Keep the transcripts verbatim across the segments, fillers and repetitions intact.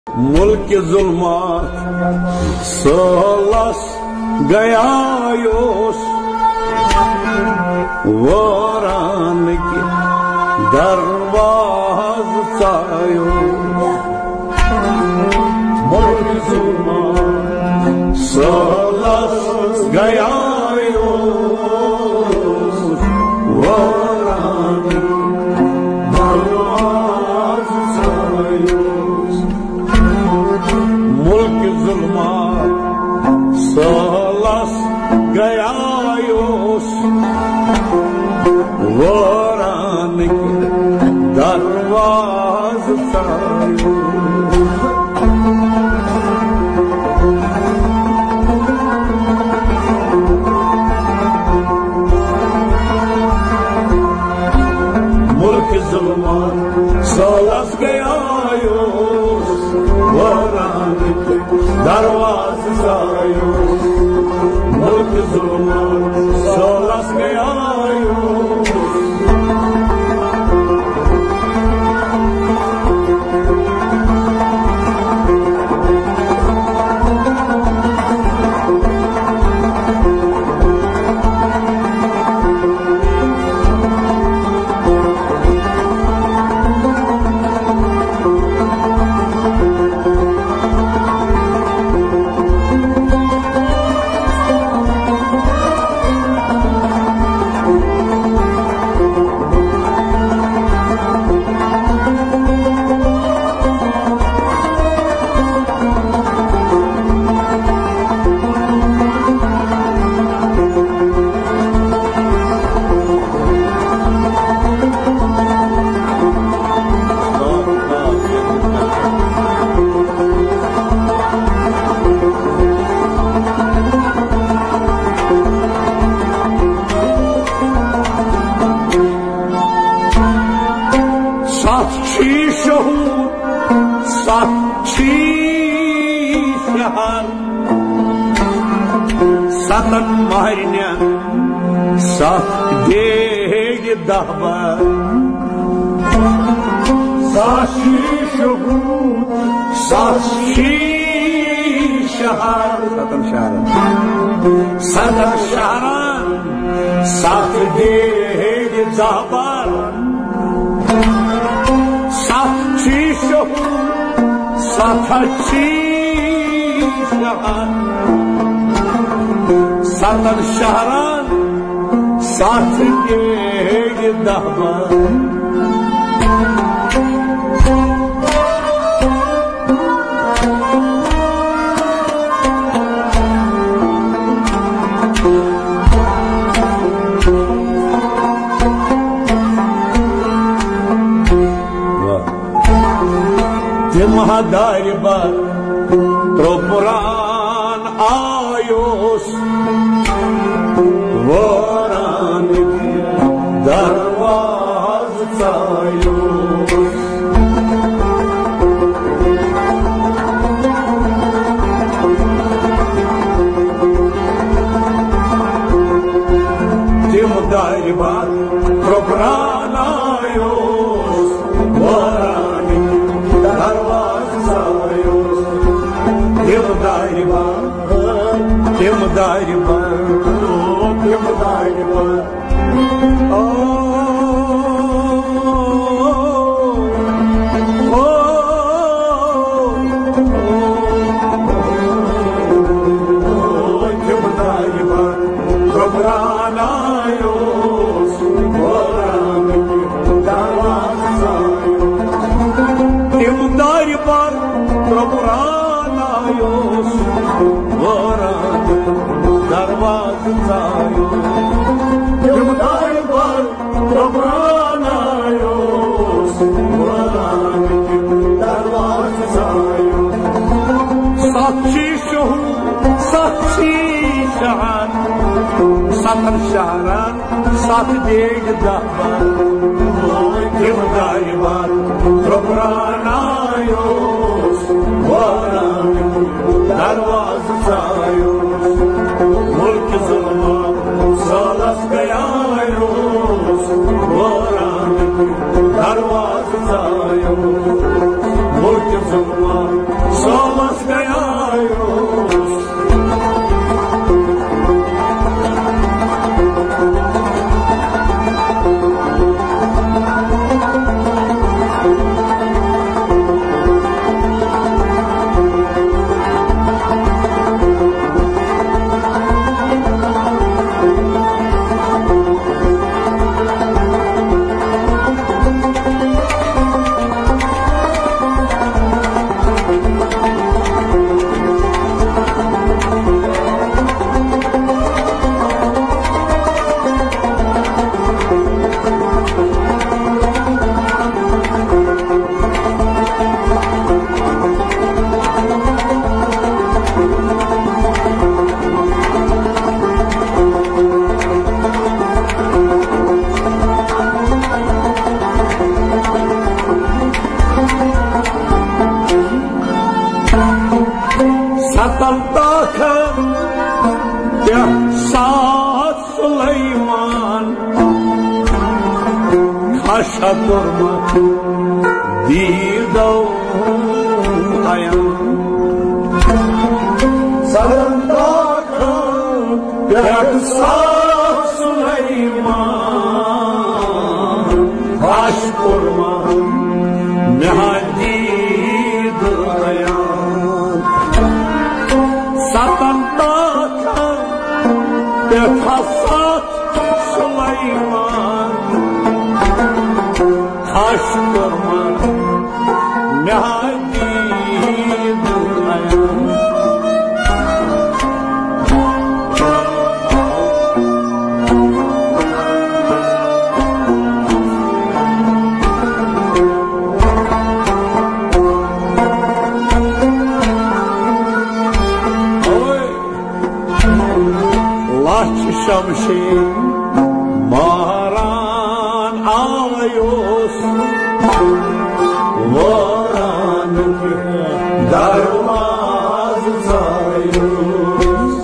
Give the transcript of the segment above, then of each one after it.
ملک ظلمات سٲلس گیا اوس، وٲرانٕکۍ دروازٕ ژایوس۔ ملک ظلمات سٲلس گیا اوس، وٲرانٕکۍ دروازٕ ژایوس۔ ملک ظلمات سٲلس گیا اوس، وٲرانٕکۍ دروازٕ ژایوس۔ ملک ظلمات سٲلس گیا اوس، وٲرانٕکۍ دروازٕ ژایوس۔ ملک ظلمات سٲلس گیا اوس۔ ستھ چھی شہوٗد، ستھ چھی شہر، ستن مہرنٮ۪ن ستھ دیگہِ دہ بر۔ ستھ چھی شہوٗد، ستھ چھی شہر، ستن شہرن، ستن شہرن ستھ دیگہِ دہ بر۔ ستھ چھی شہوٗد، ستھ چھی شہر، ستن شہرن ستھ دیگہِ دہ بر۔ تِم ہا دارِ بر ترٛوو پران آیوس، وٲرانٕکۍ دروازٕ ژایوس۔ تِم دارِ بر ترٛوو پران آیوس، وٲرانٕکۍ دروازٕ ژایوس۔ تِم دارِ بر، تِم دارِ بر، تِم دارِ بر۔ او، او، او، تِم دارِ بر، گھبرانا اوس، وٲرانٕکۍ دروازٕ ژایوس۔ تِم دارِ بر، گھبرانا اوس، وٲرانٕکۍ دروازٕ ژایوس۔ تِم دارِ بر، گھبرانا اوس، وٲرانٕکۍ دروازٕ ژایوس۔ ستھ چھی شہوٗد، ستھ چھی شہر، ستن شہرن ستھ دیگہِ دہ بر۔ تِم دارِ بر، گھبرانا اوس، وٲرانٕکۍ دروازٕ ژایوس۔ ملکہِ ظلمات سٲلس گیا اوس، وٲرانٕکۍ دروازٕ ژایوس۔ ملکہِ ظلمات ستن تاخن پٮ۪ٹھ سات سلیمان، خش کوٚرمُت دیٖدو عیان۔ ستن تاخن پٮ۪ٹھ سات سلیمان، خش کوٚرمُت مےٚ دیٖد عیان۔ ستن تاخن پٮ۪ٹھ سات سلیمان، خش کوٚرمُت مےٚ دیٖد عیان۔ لچھ شمشیر ماران آیوس، واران دروازٕ ژایوس۔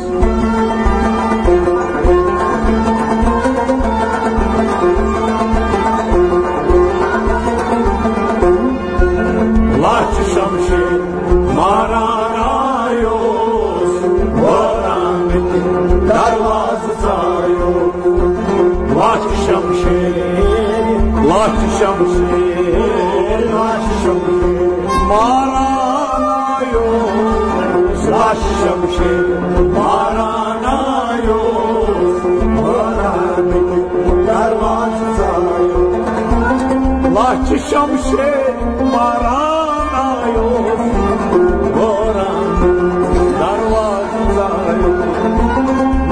لچھ شمشیر ماران آیوس، واران دروازٕ ژایوس۔ لچھ شمشیر، لچھ شمشیر، لچھ شمشیر ماران آیوس۔ لچھ شمشیر ماران آیوس، واران دروازٕ ژایوس۔ لچھ شمشیر ماران آیوس، واران دروازٕ ژایوس۔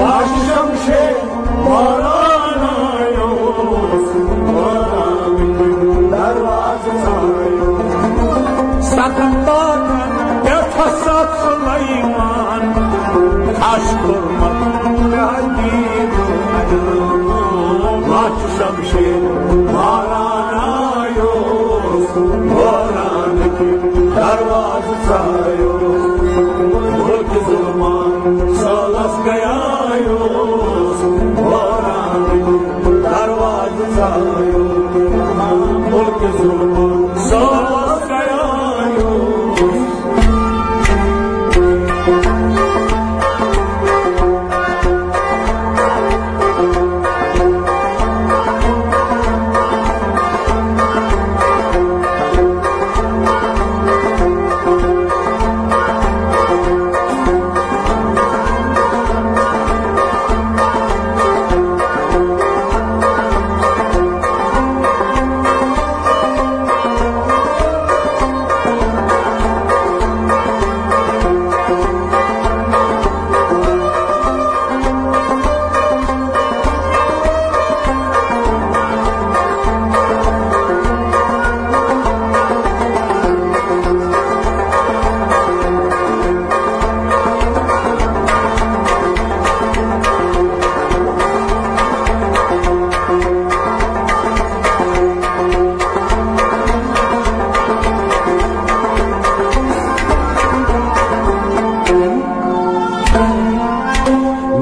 لچھ شمشیر ماران آیوس، واران دروازٕ ژایوس۔ ستن تاخن پٮ۪ٹھ سات سلیمان، خش کوٚرمُت مےٚ دیٖد عیان۔ لچھ شمشیر ماران آیوس، واران دروازٕ ژایوس۔ مُلکہِ ظُلمان سٲلس گیایوس، واران دروازٕ ژایوس۔ مُلکہِ ظُلمان سٲلس گیایوس۔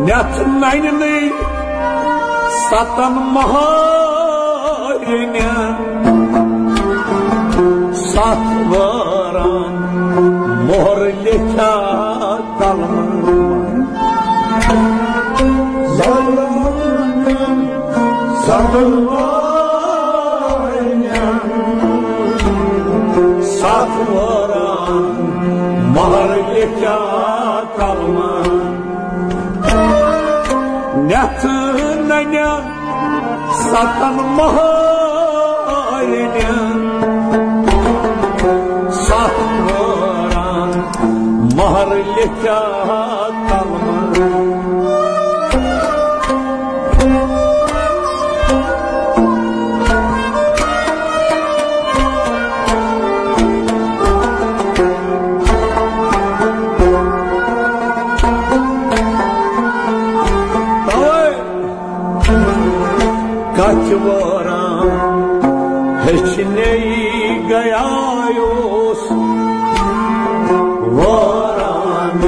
نٮ۪تھ ننہِ نٕے ستن مہرنٮ۪ن، ستھ وٲرن مۄہر لیکھتھ قلمن۔ ستن مہرنٮ۪ن، ستھ وٲرن مۄہر لیکھتھ قلمن۔ نٮ۪تھ ننٮ۪ن ستن مہرنٮ۪ن، ستھ وٲرن مۄہر لیکھتھ قلمن۔ توے کتھ واران ہیٚچھنے گیایوس، واران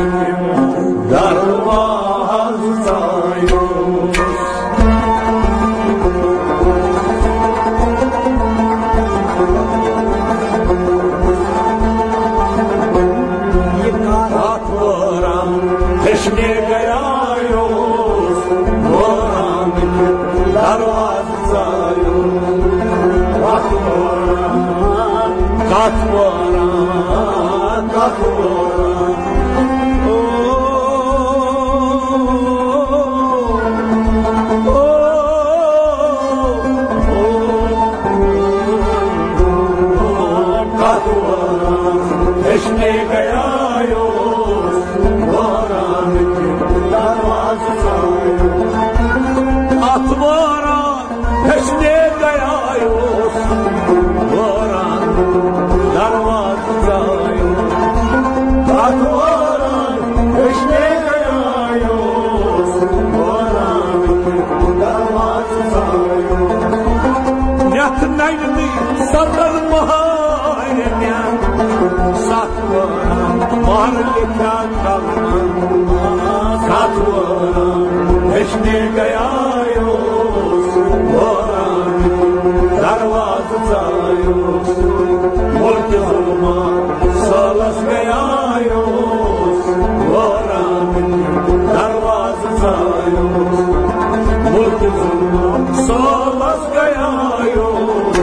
نے گیا یوس بوران دروازٕ ژایو۔ کتھ بوران، کتھ بوران، کتھ بوران۔ او، او، او، کتھ بوران، ہیٚچھنے گیا یوس بوران دروازٕ ژایو۔ اتھ بوران ہیٚچھنے گیا یوس بوران دروازٕ ژایو۔ اتھ بوران ہیٚچھنے گیا یوس بوران دروازٕ ژایو۔ یتھ ننہِ ستن مہارنٮ۪ن ستھ مہر لیکھا کلمن۔ ستھ مہر ہیٚچھنے گیا یوس بوران دروازٕ ژایو۔ ملکہِ ظلمت سٲلس گیا یوس بوران دروازٕ ژایو۔ ملکہِ ظلمت سٲلس گیا یوس۔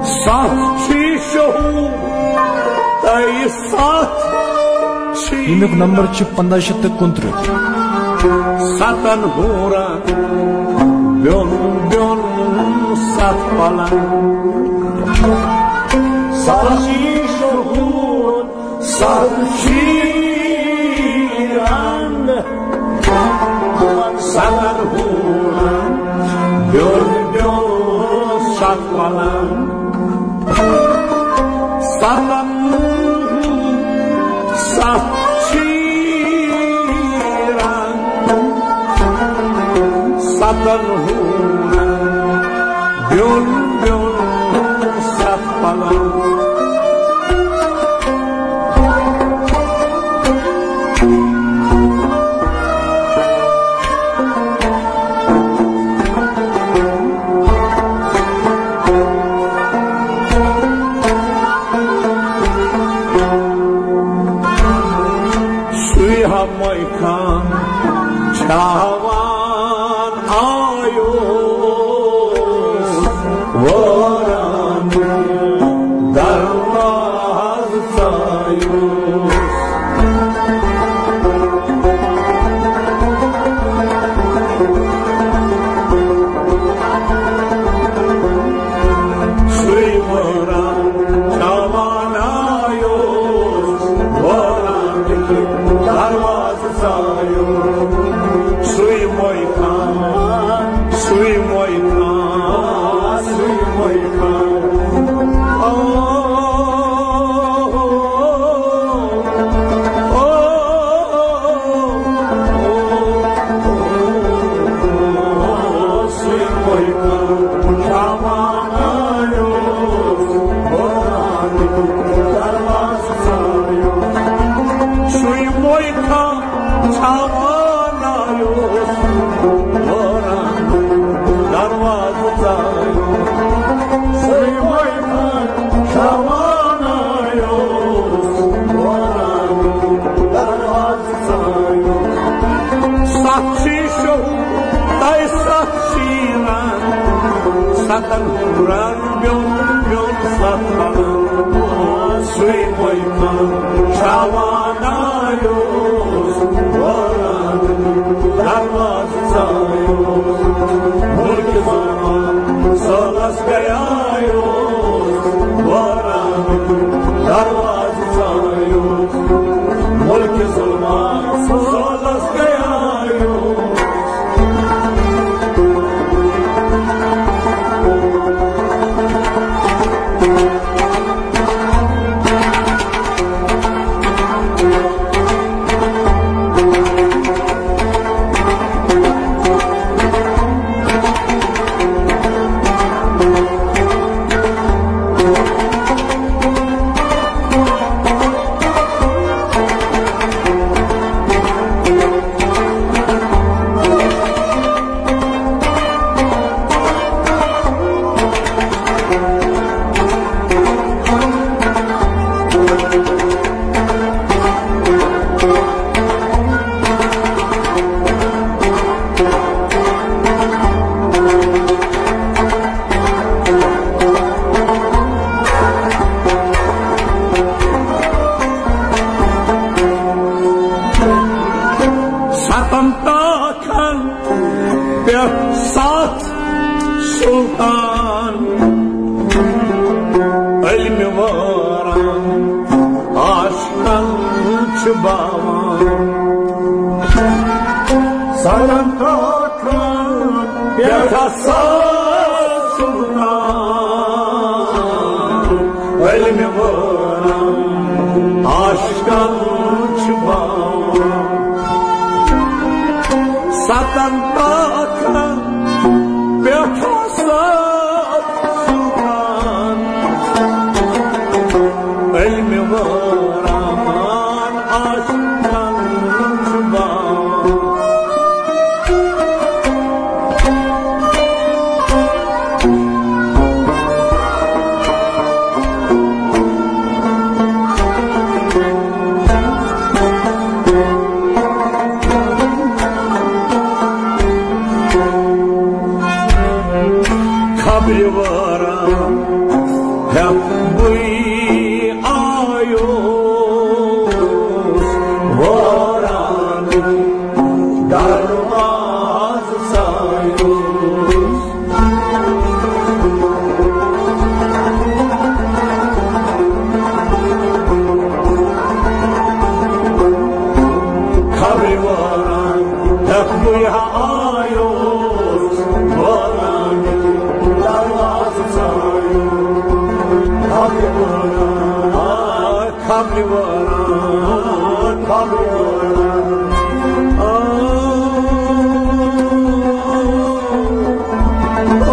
ستھ چھی شہوٗد تہٕ ستھ چھی۔ ییٚمیُک نمبر چھُ پنٛداہ شیٚتھ تہٕ کُنترٕٛہ۔ ستن حورن بیوٚن بیوٚن ستھ پلنگ۔ ستھ چھی شہوٗد ستھ چھی رنگ، ستن حورن بیوٚن بیوٚن ستھ پلنگ۔ ستن، ستھ چھی رنگ، ستن حورن بیوٚن بیوٚن ستھ پلنگ۔ سُے ہمے خان چھاوان آیو وٲران دروازٕ ژایوس۔ سُے وٲران چھاوان آیوس، وٲران دروازٕ ژایوس۔ سُے مۄے خان، سُے مۄے خان، سُے مۄے خان۔ آ، سُے مۄے خان، چھاوان آیوس، وٲران دروازٕ ژایوس۔ سُے مۄے خان، چھاوان آیوس، وٲران دروازٕ ژایوس۔ سُے مۄے خان، چھاوان آیوس، وٲران دروازٕ ژایوس۔ ستھ چھی شہوٗد تہٕ ستھ چھی رنگ، ستن حورن بیوٚن بیوٚن ستھ پلنگ۔ سُے مۄے خان، چھاوان آیوس، وٲران دروازٕ ستن تاخن پٮ۪ٹھ ستھ سلطان، علمِ وٲران عاشقن چھِ باوان۔ ستن تاخن پٮ۪ٹھ ستھ سلطان، علمِ وٲران عاشقن چھِ باوان۔ ستن تاخن پٮ۪ٹھ ستھ سلطان، علمِ وٲران عاشقن چھِ باوان۔ خبرِ وٲران ہٮ۪تھ بٕے آیوس، وٲران دروازٕ ژایوس۔ خبرِ وٲران ہٮ۪تھ بٕے آیوس، وٲران دروازٕ ژایوس۔ خبرِ وٲران، خبرِ وٲران، خبرِ وٲران۔ آ، آ، آ،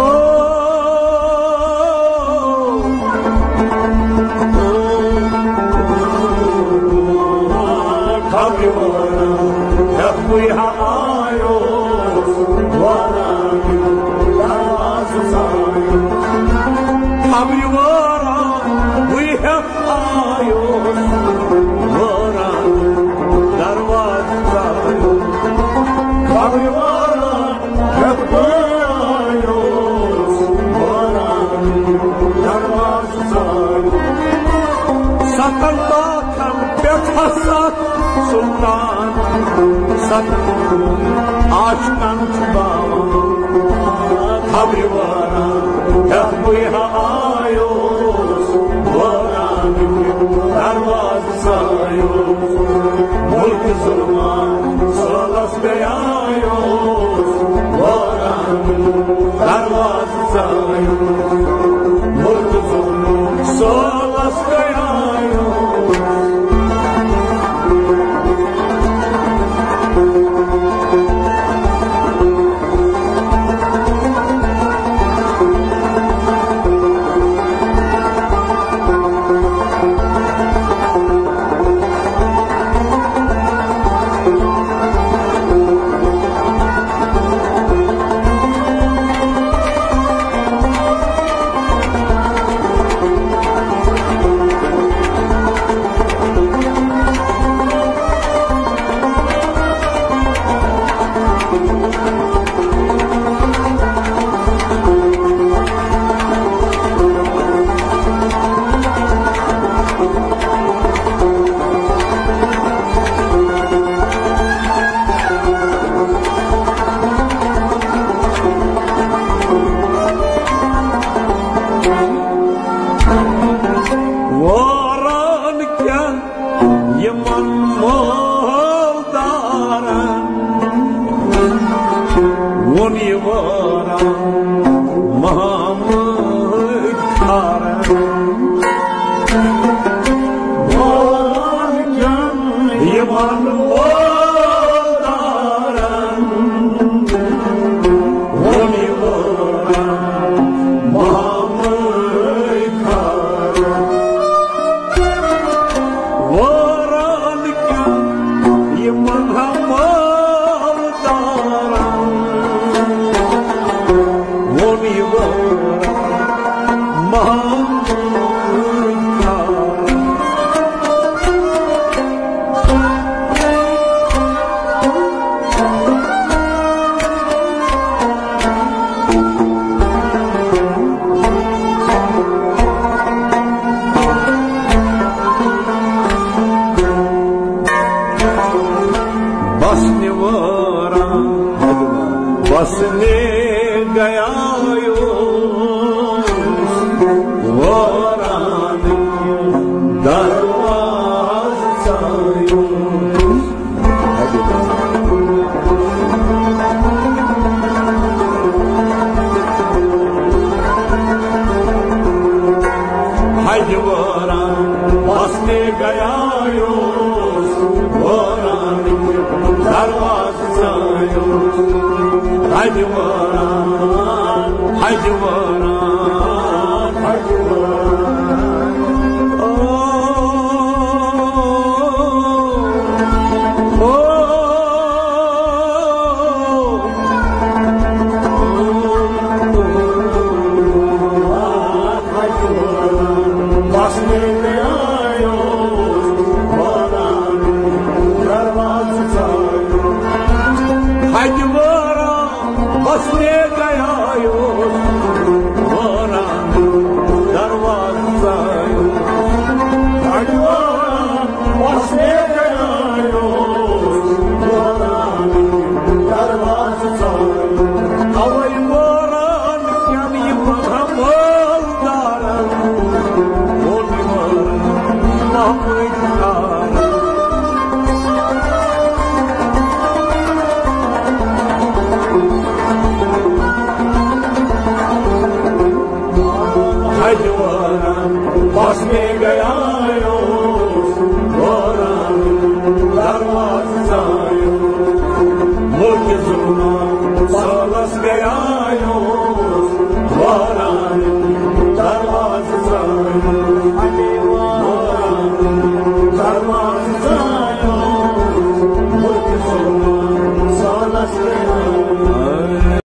خبرِ وٲران ہٮ۪تھ بٕے آیوس، وٲران دروازٕ ژایوس۔ خبرِ وٲران بٕے ہٮ۪تھ آیوس، وٲران دروازٕ ژایوس۔ خبرِ وٲران ہٮ۪تھ بٕے آیوس، وٲران دروازٕ ژایوس۔ ستن تاخن پٮ۪ٹھ ستھ سلطان، ستن عاشقن چھِ باوان۔ خبرِ وٲران ہٮ۪تھ بٕے آیوس، وٲران دروازٕ ژایوس۔ مُلکہٕ ظُلمہٕ سٲلس گٔیوس، وٲران دروازٕ ژایوس۔ مُلکہٕ ظُلمہٕ سٲلس گٔیوس۔ واران کیا یمن مالدارن ووٚن یہِ وٲران محمد کھارن۔ واران کٮ۪ن یِمن مالدارن ووٚن یہِ وٲران محمد کھارن۔ وٲران کٮ۪ن یِمن مالدارن بسنہِ وٲران، بسنہِ گیا یُس وٲران دروازٕ ژایُس۔ حج وٲران بسنہِ گیا یُس وٲران دروازٕ ژایُس۔ حج وٲران، حج وٲران، حج وٲران۔ او، او، او۔ بسنہِ گیا یُس وٲران دروازٕ ژایُس۔ حج وٲران بسنہِ گیا یُس وٲران دروازٕ ژایُس۔ حج وٲران بسنہِ گیا یُس وٲران دروازٕ ژایُس۔ اوے وٲران کیٛاہ یہِ پگاہ مٲلدارن ووٚن یور محمد یارن۔ حج وٲران بسنہِ گیا یُس وٲران دروازٕ ژایُس۔ مُلکہِ ظُلمہٕ سٲلس گیا